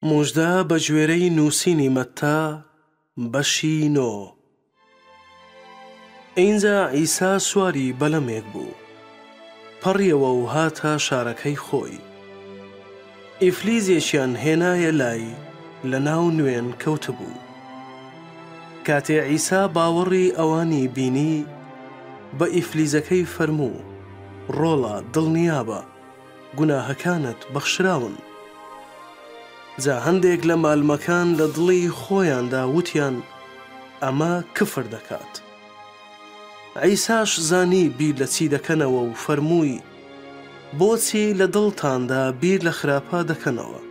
موژدە بە گوێرەی نووسینی مەتتا بەشی نۆ. ئینجا عیسا سواری بەلەمێک بوو، پەڕیەوە و هاتە شارەکەی خۆی. ئیفلیجێکیان هێنایە لای لەناو نوێن کەوتبوو. کاتێ عیسا باوەڕی ئەوانی بینی، بە ئیفلیجەکەی فەرموو، ڕۆڵە دڵنیابە، گوناهەکانت بەخشراون. جا هەندێک لە مالمەکان لە دڵی خۆیاندا وتیان، ئەمە کفر دەکات. عیساش زانی بیر لە چی دەکەنەوە و فەرمووی، بۆچی لە دڵتاندا بیر لە خراپە دەکەنەوە؟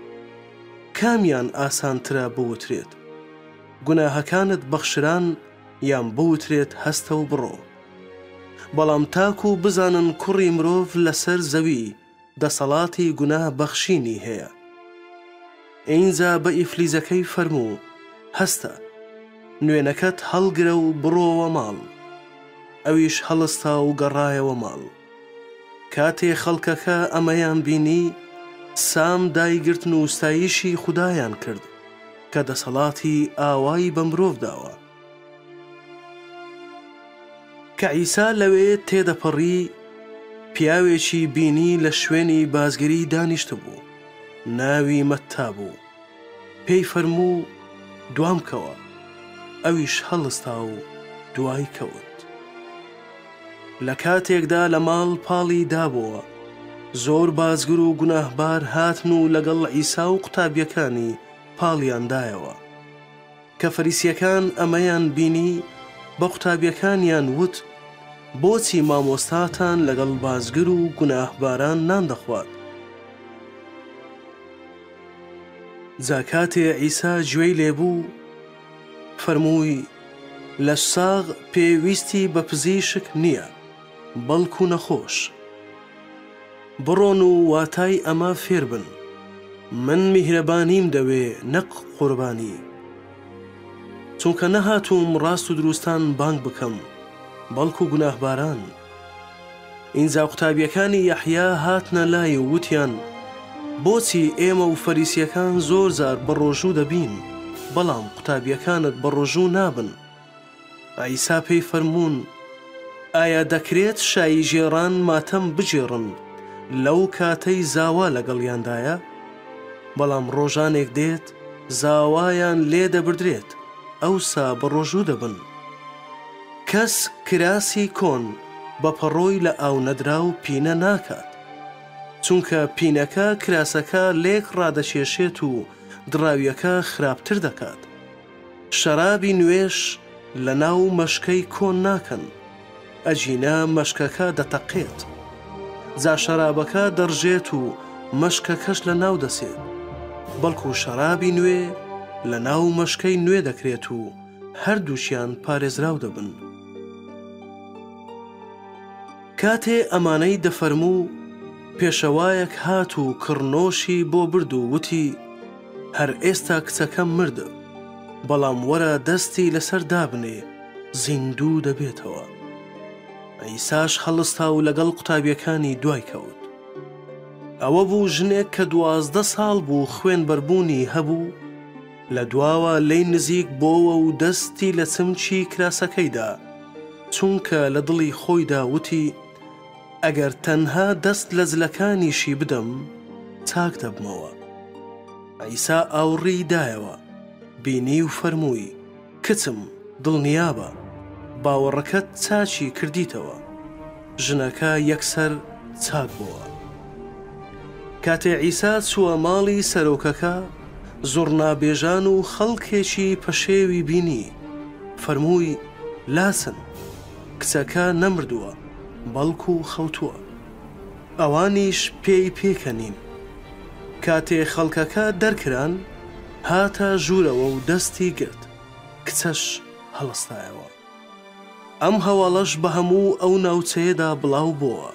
کامیان ئاسانترە بوترێت، گوناهەکانت بەخشران یان بوترێت هەستە و بڕۆ؟ بەڵام تاکو بزانن کوڕی مرۆڤ لەسەر زەوی دەسەڵاتی گوناه بەخشینی هەیە. ئینجا بە ئیفلیجەکەی فەرموو، هەستە، نوێنەکەت هەڵگرە و بڕۆوە ماڵ. ئەویش هەڵستا و گەڕایەوە ماڵ. کاتێ خەڵکەکە ئەمەیان بینی، سام دایگرتن و ستایشی خودایان کرد کە دەسەڵاتی ئاوای بە مرۆڤ داوە. کە عیسا لەوێ تێدەپەڕی، پیاوێکی بینی لە شوێنی بازگری دانیشتبوو، ناوی مەتتا بوو. پێی فەرموو، دوام کەوە. ئەویش هەڵستا و دوای کەوت. لە کاتێکدا لە ماڵ پاڵی دابۆوە، زۆر بازگر و گوناهبار هاتن و لەگەڵ عیسا و قوتابییەکانی پاڵیان دایەوە. کە فەریسییەکان ئەمەیان بینی، بە قوتابییەکانیان وت، بۆچی مامۆستاتان لەگەڵ باجگر و گوناهباران نان دەخوات؟ جا کاتێ عیسا گوێی لێبوو، فەرمووی، لەشساغ پێویستی بە پزیشک نییە، بەڵکو نەخۆش. بڕۆن و واتای ئەمە فێربن، من میهرەبانیم دەوێ نەک قوربانی. چونکە نەهاتووم ڕاستودروستان بانگ بکەم، بەڵکو گوناهباران. ئینجا قوتابییەکانی یەحیا هاتنە لای و وتیان، بۆچی ئێمە و فەریسییەکان زۆر جار بەڕۆژوو دەبین، بەڵام قوتابییەکانت بەڕۆژوو نابن؟ عیسا پێی فەرموون، ئایا دەکرێت شاییگێڕان ماتەم بگێڕن لەو کاتەی زاوا لەگەڵیاندایە؟ بەڵام ڕۆژانێک دێت زاوایان لێ دەبردرێت، ئەوسا بەڕۆژوو دەبن. کەس کراسی کۆن بە پەڕۆی لە ئاو نەدراو پینە ناکات، چونکە پینەکە کراسەکە لێک ڕادەکێشێت و دڕاوییەکە خراپتر دەکات. شەرابی نوێش لە ناو مەشکەی کۆن ناکەن، ئەگینا مەشکەکە دەتەقێت. جا شەرابەکە دەڕژێت و مەشکەکەش لە ناو دەچێت. بەڵکو شەرابی نوێ لە ناو مەشکەی نوێ دەکرێت و هەردووکیان پارێزراو دەبن. کاتێ ئەمانەی دەفەرموو، پێشەوایەک هات و کڕنۆشی بۆ برد و وتی، هەر ئێستا کچەکەم مرد، بەڵام وەرە دەستی لەسەر دابنێ، زیندوو دەبێتەوە. عیساش هەڵستا و لەگەڵ قوتابییەکانی دوای کەوت. ئەوە بوو ژنێک کە 12 ساڵ بوو خوێنبەربوونی هەبوو، لە دواوە لێی نزیک بۆوە و دەستی لە چمکی کراسەکەی دا، چونکە لە دڵی خۆیدا وتی، ئەگەر تەنها دەست لە جلەکانیشی بدەم، چاک دەبمەوە. عیسا ئاوڕی دایەوە، بینی و فەرمووی، کچم، دڵنیابە، باوەڕەکەت چاکی کردیتەوە. ژنەکە یەکسەر چاک بۆوە. کاتێ عیسا چووە ماڵی سەرۆکەکە، زوڕنابێژان و خەڵکێکی پەشێوی بینی، فەرمووی، لاچن، کچەکە نەمردووە، بەڵکو خەوتووە. ئەوانیش پێی پێکەنین. کاتێ خەڵکەکە دەرکران، هاتە ژوورەوە و دەستی گرت، کچەش هەڵستایەوە. ئەم هەواڵەش بە هەموو ئەو ناوچەیەدا بڵاو بۆوە.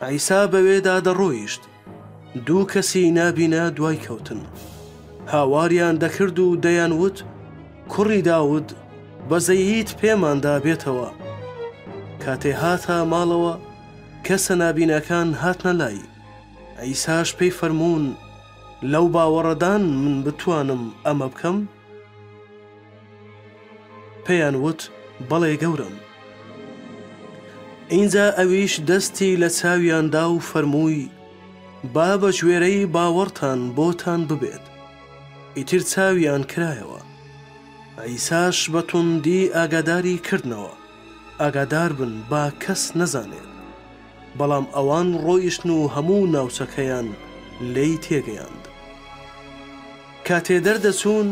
عیسا بەوێدا دەڕۆیشت، دوو کەسی نابینا دوای کەوتن. هاواریان دەکرد و دەیانوت، کوڕی داود، بەزەییت پێماندا بێتەوە. کاتێ هاتە ماڵەوە، کەسە نابیناکان هاتنە لای. عیساش پێی فەرموون، لەو باوەڕەدان من بتوانم ئەمە بکەم؟ پێیان وت، بەڵێ گەورەم. ئینجا ئەویش دەستی لە چاویان دا و فەرمووی، با بەگوێرەی باوەڕتان بۆتان ببێت. ئیتر چاویان کرایەوە. عیساش بە توندی ئاگاداری کردنەوە، ئاگاداربن با کەس نەزانێت. بەڵام ئەوان ڕۆیشتن و هەموو ناوچەکەیان لێی تێگەیاند. کاتێ دەردەچوون،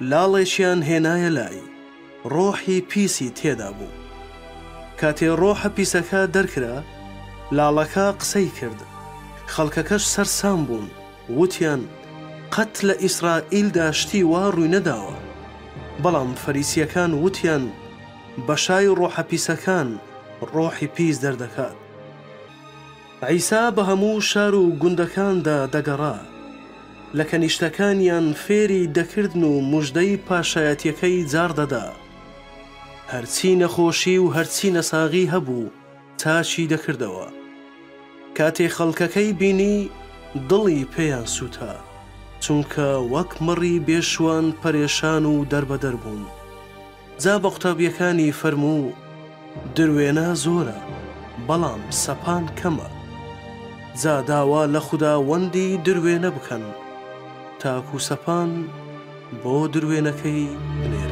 لاڵێکیان هێنایە لای، ڕۆحی پیسی تێدا بوو. کاتێ ڕۆحە پیسەکە دەرکرا، لاڵەکە قسەی کرد. خەڵکەکەش سەرسام بوون، وتیان، قەت لە ئیسرائیلدا شتی وا ڕووینەداوە. بەڵام فەریسییەکان وتیان، بە شای ڕۆحە پیسەکان ڕۆحی پیس دەردەکات. عیسا بە هەموو شار و گوندەکاندا دەگەڕا، لە کەنیشتەکانیان فێری دەکردن و موژدەی پاشایەتییەکەی جاڕ دەدا. هەرچی نەخۆشی و هەرچی نەساغی هەبوو چاکی دەکردەوە. کاتێ خەڵکەکەی بینی دڵی پێیان سووتا، چونکە وەک مەڕی بێ شوان پەرێشان و دەربەدەر بوون. جا بە قوتابییەکانی فەرموو، دروێنە زۆرە، بەڵام سەپان کەمە. جا داوا لە خوداوەندی دروێنە بکەن، تاکو سەپان بۆ دروێنەکەی بنێرێت.